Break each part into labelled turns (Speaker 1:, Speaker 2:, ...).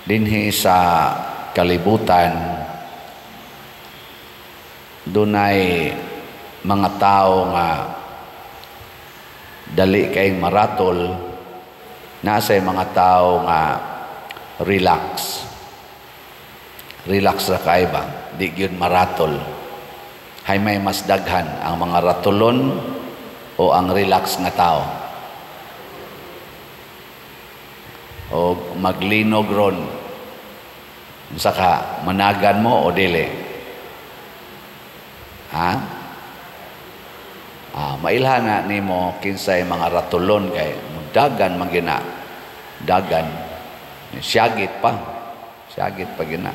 Speaker 1: Dinhi sa kalibutan, dunay mga tao nga dali kay maratol, nasa mga tao nga relax. Relax ra kay ba, di gyud maratol. Hay may mas daghan, ang mga ratulon o ang relax nga tao? O maglinog ron, unsa ka, managan mo o dili? Ha? Ah, mailhan na nimo kinsay mga ratulon kay dagan man gina. Dagan. Siyagit pa. Siyagit pa gina.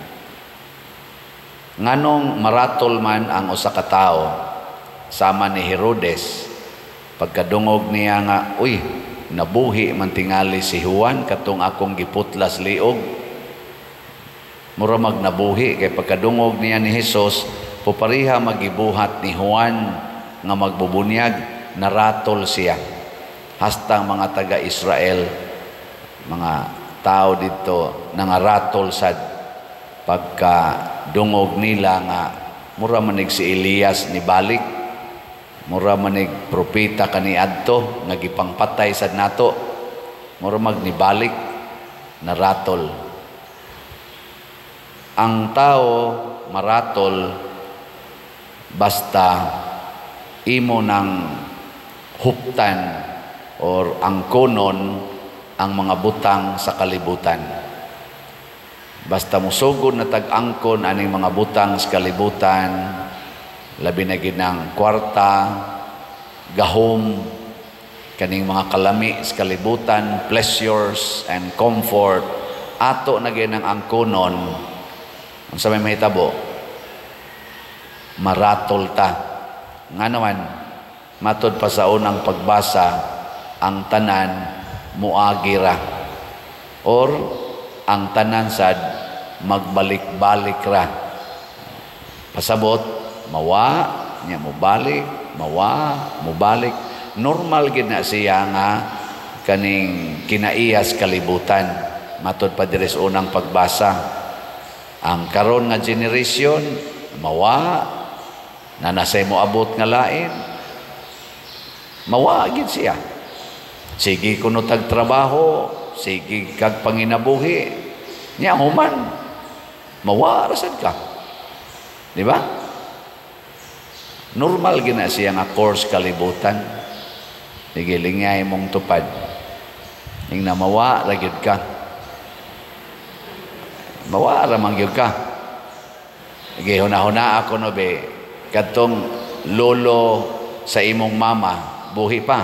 Speaker 1: Nganong maratol man ang usa ka tawo sama ni Herodes, pagkadungog niya nga, "Uy, nabuhi man tingali si Juan katong akong giputlas liog." Mura mag nabuhi kay pagkadungog niya ni Hesus, pupariha magibuhat ni Juan nga magbubunyag, naratol siya. Hasta ang mga taga-Israel, mga tao dito, nangaratol sad pagkadungog nila nga mura manig si Elias ni balik, mura manig propeta kaniadto nga gipangpatay sad nato, mura mag nibalik, naratol. Ang tao maratol basta imo ng huptan or angkonon ang mga butang sa kalibutan. Basta musugod na tag-angkon aning mga butang sa kalibutan, labi na gid ng kwarta, gahom, kaning mga kalami sa kalibutan, pleasures and comfort, ato na gid ang angkonon, unsa may mahitabo? Maratol ta. Nga naman, matod pa sa unang pagbasa, ang tanan muagi ra. Or ang tanan sad magbalik-balik ra. Pasabot, mawa, nya mobalik, mawa, mobalik. Normal gid na siya nga kaning kinaiyas kalibutan. Matod pa diri sa unang pagbasa, ang karon nga generation mawa na nasay mo abot nga lain, mawa gid siya. Sige kuno tag trabaho, sige kag panginabuhi nya, human mawa ra sad ka, di ba? Normal gina siya nga course kalibutan. Sige, lingay mong tupad ning na mawa ra gyud ka, mawa ra man gyud ka. Sige, huna-huna ako no be, kadtong lolo sa imong mama, buhi pa?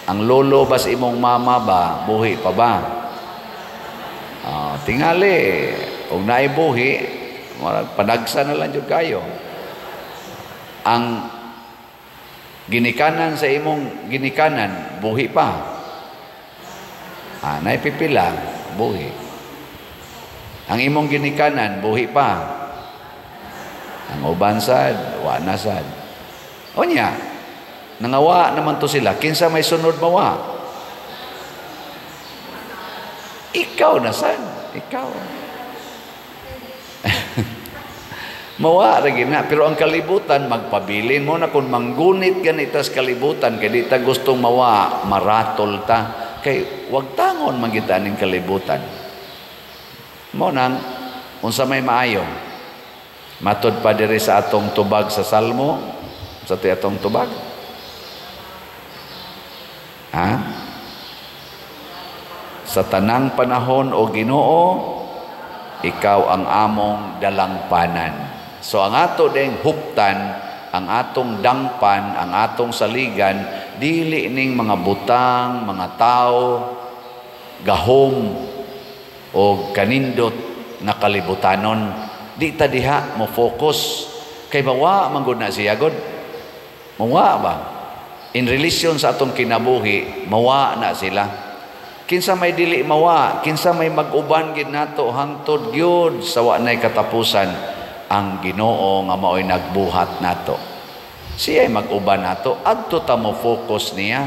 Speaker 1: Ang lolo ba sa imong mama ba, buhi pa ba? Tingali, kung naay buhi, murag panagsa na lang jud kayo. Ang ginikanan sa imong ginikanan, buhi pa? Naay pipila, buhi. Ang imong ginikanan, buhi pa? Ang uban sad, wa na sad. Unya, nangawa naman to sila, kinsa may sunod mawa? Ikaw na sad, ikaw. Mawa ra gid na, pero ang kalibutan magpabilin mo na kung manggunit ganitas kalibutan kay di ta gustong mawa, maratol ta kay wag tangon man kita ning kalibutan. Mo nang unsa may maayo? Matod pa diri sa atong tubag sa Salmo, sa atong tubag. Ha? Sa tanang panahon o Ginoo, ikaw ang among dalangpanan. So ang ato ding huptan, ang atong dangpan, ang atong saligan, dili ning mga butang, mga tao, gahom o kanindot nga kalibutanon. Di ta diha mo focus kay mawa man gud na siya god. Mawa ba? In relation sa atong kinabuhi, mawa na sila. Kinsa may dili mawa, kinsa may mag-uban gid nato hangtod gyud sa wa nay katapusan, ang Ginoo nga maoy nagbuhat nato. Siya ay mag-uban nato, adto ta mo focus niya.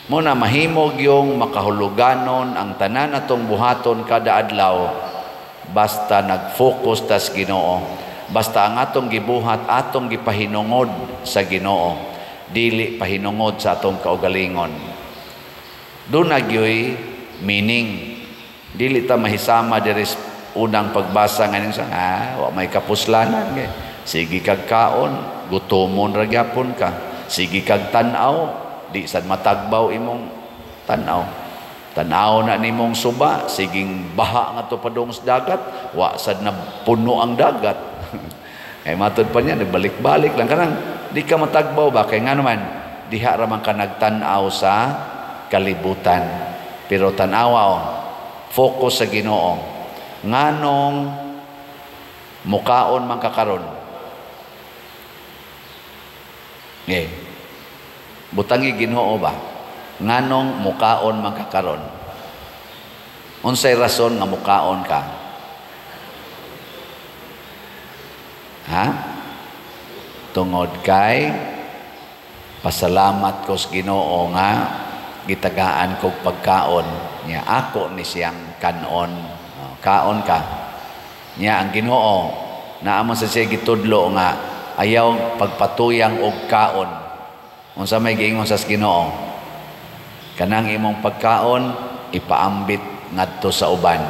Speaker 1: Mo na mahimog yung makahuluganon ang tanan atong buhaton kada adlaw basta nag-focus tas Ginoo. Basta ang atong gibuhat, atong gipahinungod sa Ginoo, dili pahinungod sa atong kaugalingon. Doon na gyoy meaning. Dili ta mahisama diri unang pagbasa nga sa wa may kapuslanan kay sige kag kaon, gutomon ra gyapon ka. Sige kag tan-aw, di sad matagbaw imong tan-aw. Tan-aw na nimong suba, siging baha nga to padung sa dagat, wa sad na puno ang dagat. Ay matud pa niya, nagbalik-balik lang kanang di ka matagbaw ba kay ngano man diha ra man ka nagtan-aw sa kalibutan. Pero tan-awa, oh, focus sa Ginoo. Nganong mukaon man ka karon? Eh, butangi Ginoo ba? Nganong mukaon man ka karon? Unsay rason nga mukaon ka? Ha? Tungod kay pasalamat ko sa Ginoo nga gitagaan kog pagkaon niya, ako ni siyang kanon. Kaon ka niya ang Ginoo naa man sa siya gitudlo nga ayaw pagpatuyang og kaon. Unsa may giingon sa Ginoo? Kanang imong pagkaon ipaambit ngadto sa uban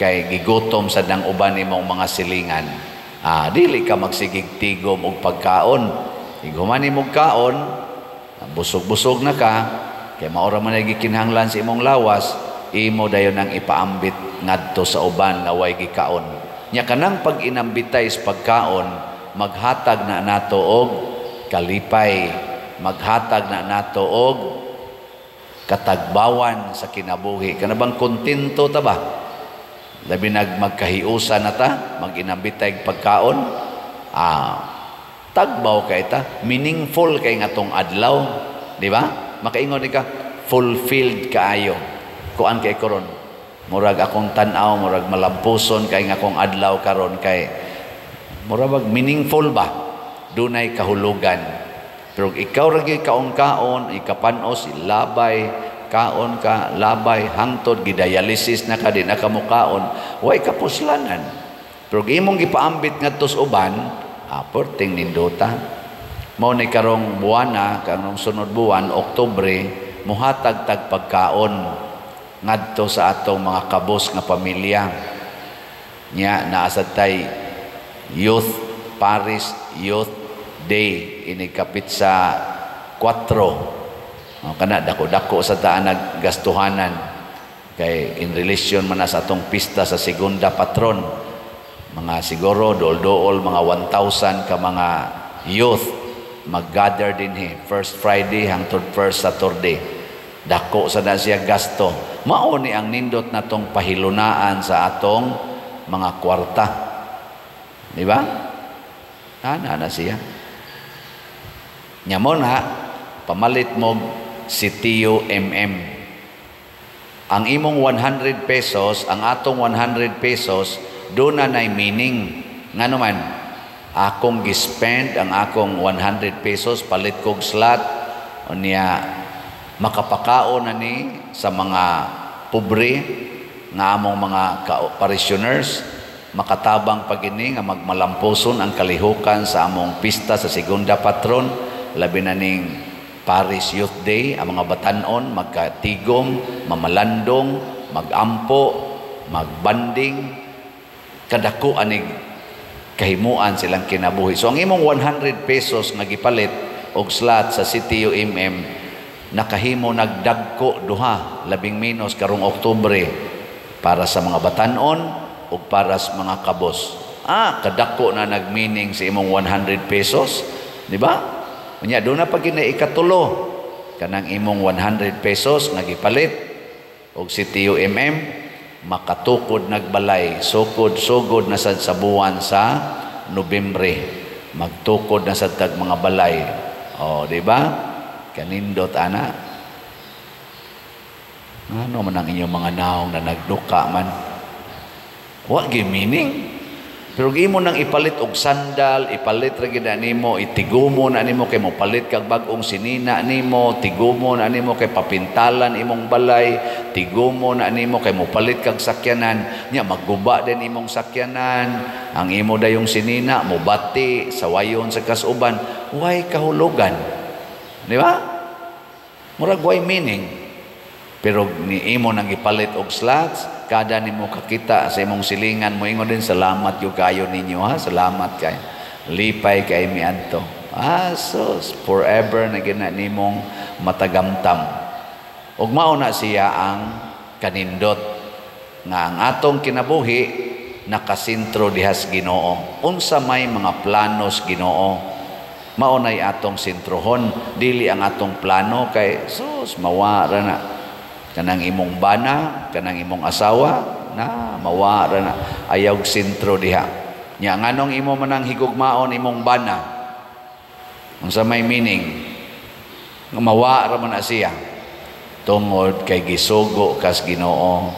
Speaker 1: kay gigutom sad ang uban imong mga silingan. Dili ka magsigig tigom og pagkaon. Ighuman imong kaon, busog-busog na ka, kay maura man ay gikinahanglan sa imong lawas, imo dayon ang ipaambit ngadto sa uban nga way gikaon. Nya kanang pag-inambitay sa pagkaon, maghatag na nato og kalipay, maghatag na nato og katagbawan sa kinabuhi. Kana bang kontento ta ba? Labi nag magkahiusa na ta, mag-inambitay pagkaon, tagbaw kay ta, meaningful kay nga tong adlaw, di ba? Makaingon ni ka, fulfilled kaayo. Kuan kay karon. Murag akong tan-aw, murag malampuson kay nga akong adlaw karon kay murag bag meaningful ba? Dunay kahulugan. Pero ikaw ra gyud kaon-kaon, ikapanos, labay, kaon ka, labay, hangtod, gidialysis na ka, di na ka mukaon, way kapuslanan. Pero imong gipaambit ngadto sa uban, perting nindota. Mao ni karong buwana, karong sunod buwan, Oktubre, muhatag tag pagkaon ngadto sa atong mga kabos nga pamilya. Nya naa sad tay Youth Paris Youth Day inig kapit sa 4. O, kana dako-dako sa taan naggastuhanan kay in relation man na sa atong pista sa segunda patron. Mga siguro dool-dool mga 1,000 ka mga youth mag-gather dinhi first Friday hangtod first Saturday. Dako sa na siya gasto. Mao ni ang nindot natong pahilunaan sa atong mga kwarta. Di ba? Ana na siya. Nya mo na pamalit mo si Tio MM. Ang imong 100 pesos, ang atong 100 pesos, doon na nay meaning. Ngano man, akong gispend ang akong 100 pesos, palit kog slot, o niya, makapakaon na ni sa mga pobre, nga among mga parishioners, makatabang pagini nga magmalampuson ang kalihukan sa among pista sa segunda patron, labi na ning Paris Youth Day, ang mga batanon magkatigom, mamalandong, magampo, magbanding, kadako anig kahimuan silang kinabuhi. So ang imong 100 pesos nga gipalit og slot sa CTUMM, nakahimo nagdagko duha, labing menos karong Oktubre, para sa mga batanon o para sa mga kabos. Kadako na nagmeaning sa imong 100 pesos, di ba? Unya doon na pag ikatulo kanang imong 100 pesos nga gipalit og CTUMM, makatukod nagbalay, sukod-sugod na sad sa buwan sa Nobyembre, magtukod na sad tag mga balay. O, di ba? Kanindot ana. Ano man ang inyong mga naong na nagduka man? Wa gi meaning. Pero imo nang ipalit og sandal, ipalit ra gid na nimo, itigumo na nimo kay mopalit kag bag-ong sinina nimo, tigumo na nimo kay papintalan imong balay, tigumo na nimo kay mopalit kag sakyanan, nya magguba din imong sakyanan, ang imo dayong sinina mobati, sawayon sa kasuban, way kahulugan. Di ba? Murag way meaning. Pero ni imo nang ipalit og slacks, kada nimo kakita sa imong silingan, moingon din, "Salamat gyud kayo ninyo ha, salamat kay. Lipay kay mi adto." Ah, sus, forever na gina nimong matagamtam. Ug mao na siya ang kanindot nga ang atong kinabuhi nakasentro dihas Ginoo. Unsa may mga planos Ginoo, mao nay atong sentrohon, dili ang atong plano kay sus, mawa ra na. Kanang imong bana, kanang imong asawa, na mawa ra na. Ayaw sentro diha. Nya nganong imo manang higugmaon imong bana? Unsa may meaning? Nga mawa ra man na siya. Tungod kay gisugo kas Ginoo.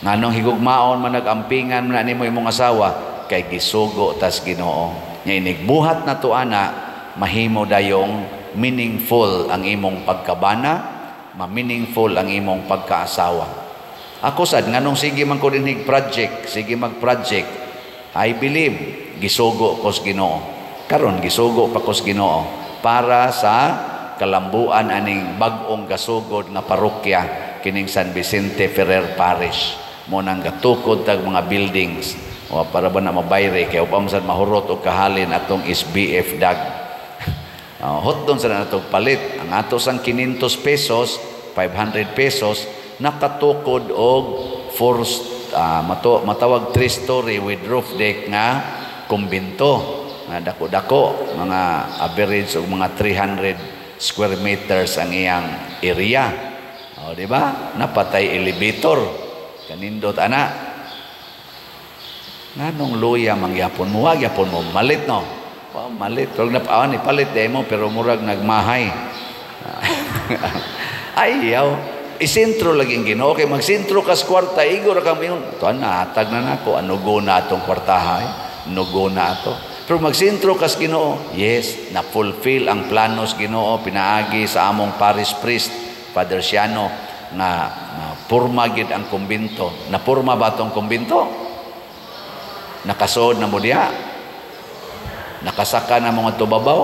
Speaker 1: Nganong higugmaon man, nagampingan man na nimo imong asawa? Kay gisugo tas Ginoo. Nya inigbuhat na to ana, mahimo dayong meaningful ang imong pagkabana, ma-meaningful ang imong pagkaasawa. Ako sad, nganong sige man ko dinhig project, sige mag-project, I believe gisugo ko sa Ginoo. Karon gisugo pa ko sa Ginoo para sa kalambuan aning bag-ong gasugod nga parokya kining San Vicente Ferrer Parish. Mo nang gatukod tag mga buildings o para ba na mabayre kay upang sad mahurot og kahalin atong SBF dag. Hotdon sa na natong palit ang ato sang 500 pesos, 500 pesos, nakatukod og four mato, matawag three story with roof deck nga kumbinto nga dako-dako, mga average og mga 300 square meters ang iyang area. O, di ba? Napatay elevator. Kanindot ana. Nganong luya mangyapon mo, wag yapon mo malit, no? Oh, malit. Pero na ni palit mo pero murag nagmahay. Ayaw. Isentro lagi ang Ginoo kay magsentro kas kwarta, igo ra kang ingon, "Tuan na hatag na nako, ano go na atong kwartaha, eh? Nugo na ato." Pero magsentro kas Ginoo, yes, na fulfill ang planos Ginoo pinaagi sa among parish priest, Father Siano, nga na purma gid ang kumbinto. Na purma ba atong kumbinto? Nakasuod na mo diha? Nakasaka na mga tubabaw?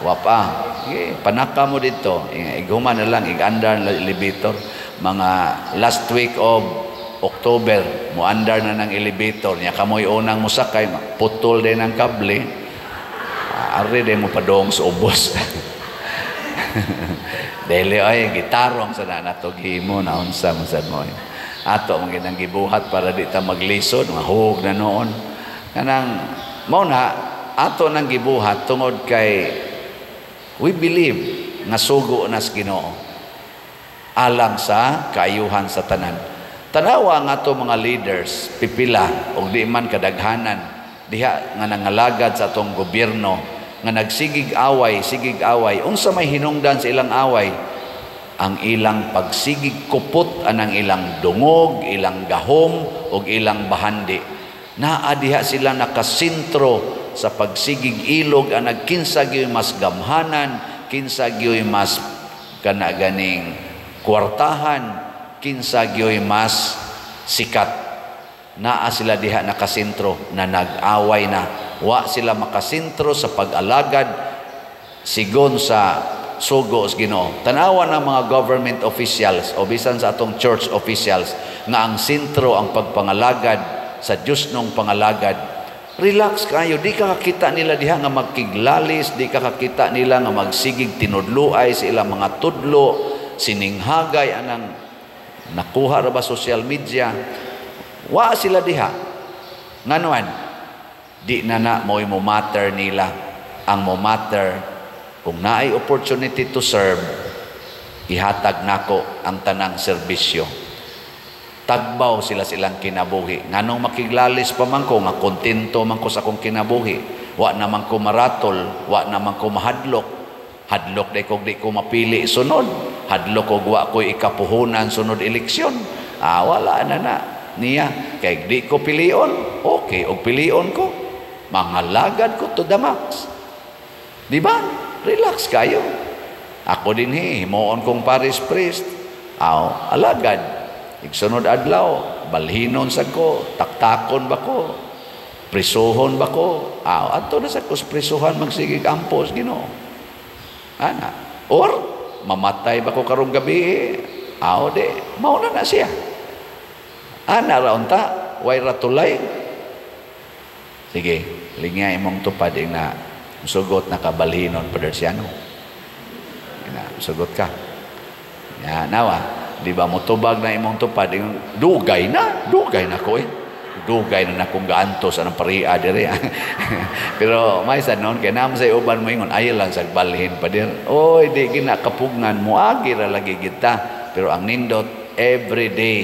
Speaker 1: Wa pa. Sige, panaka mo dito. Ighuman na lang, ig-andar na elevator. Mga last week of October, mo andar na ng elevator. Nya kamoy unang musakay, putol din ang kable. Ah, ari din mo padong sa ubos. Dili ay gitarong sa na nato gihimo na unsa man sad mo. Ato man ginang gibuhat para di ta maglisod, mahug na noon. Kanang mao na ato nang gibuhat tungod kay we believe nga sugo na sa Ginoo alang sa kaayuhan sa tanan. Tanawa nga ato mga leaders, pipila og di man kadaghanan diha nga nangalagad sa atong gobyerno nga nagsigig away, sigig away. Unsa may hinungdan sa ilang away? Ang ilang pagsigig kupot anang ilang dungog, ilang gahom ug ilang bahandi. Naa diha sila nakasentro sa pagsigig ilog ang nagkinsa gyud mas gamhanan, kinsa gyud mas kana ganing kwartahan, kinsa gyud mas sikat. Naa sila diha nakasentro na nag-away na. Wa sila makasentro sa pag-alagad sigon sa sugo sa Ginoo. Tanawa ng mga government officials o bisan sa atong church officials nga ang sentro ang pagpangalagad sa Diyos nung pangalagad. Relax kayo, di ka kakita nila diha nga magkiglalis, di ka kakita nila nga magsigig tinudluay sa ilang mga tudlo, sininghagay anang nakuha ra ba social media. Wa sila diha. Nganuan, di na na mo'y mo matter nila. Ang mo matter, kung naay opportunity to serve, ihatag nako ang tanang serbisyo. Tagbaw sila silang kinabuhi. Nganong makiglalis pa man ko, nga kontento man ko sa akong kinabuhi. Wa naman ko maratol, wa naman ko mahadlok. Hadlok di ko di ko mapili sunod. Hadlok og wa ko'y ikapuhunan sunod eleksyon. Ah, wala na na. niya. Kay di ko pilion, okay, og pilion ko, mangalagad ko to the max. Di ba? Relax kayo. Ako din he, himuon kong parish priest. Aw, alagad. Igsunod adlaw, balhinon sa ko, taktakon ba ko, prisuhon ba ko? Aw, adto na sa ko sa prisuhan, magsigig ampos, Ginoo. Ana. Or, mamatay ba ko karong gabi? Aw, di, mauna na siya. Ana ra unta, way ra tulay. Sige, lingya imong tupad na sugot na kabalhinon, Padre Siano. Na, sugot ka. Ya, nawa, di ba motubag na imong tupad, ingon, dugay na ko eh. Dugay na nakong gaantos anang paria dire. Pero may sa noon kay naman sa uban mo ingon ayaw lang sa balhin pa dir. Oy, di gina kapugngan mo agi ra lagi kita. Pero ang nindot, every day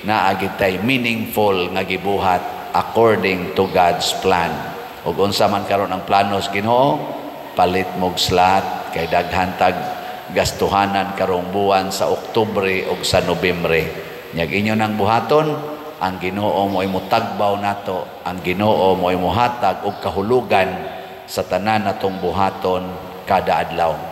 Speaker 1: naa gitay meaningful nga gibuhat according to God's plan. Ug unsa man karon ang plano sa Ginoo, palit mog slot kay daghan tag gastuhanan karong buwan sa Oktubre ug sa Nobyembre. Nyag inyo nang buhaton, ang Ginoo mo mutagbaw nato, ang Ginoo mo muhatag og kahulugan sa tanan natong buhaton kada adlaw.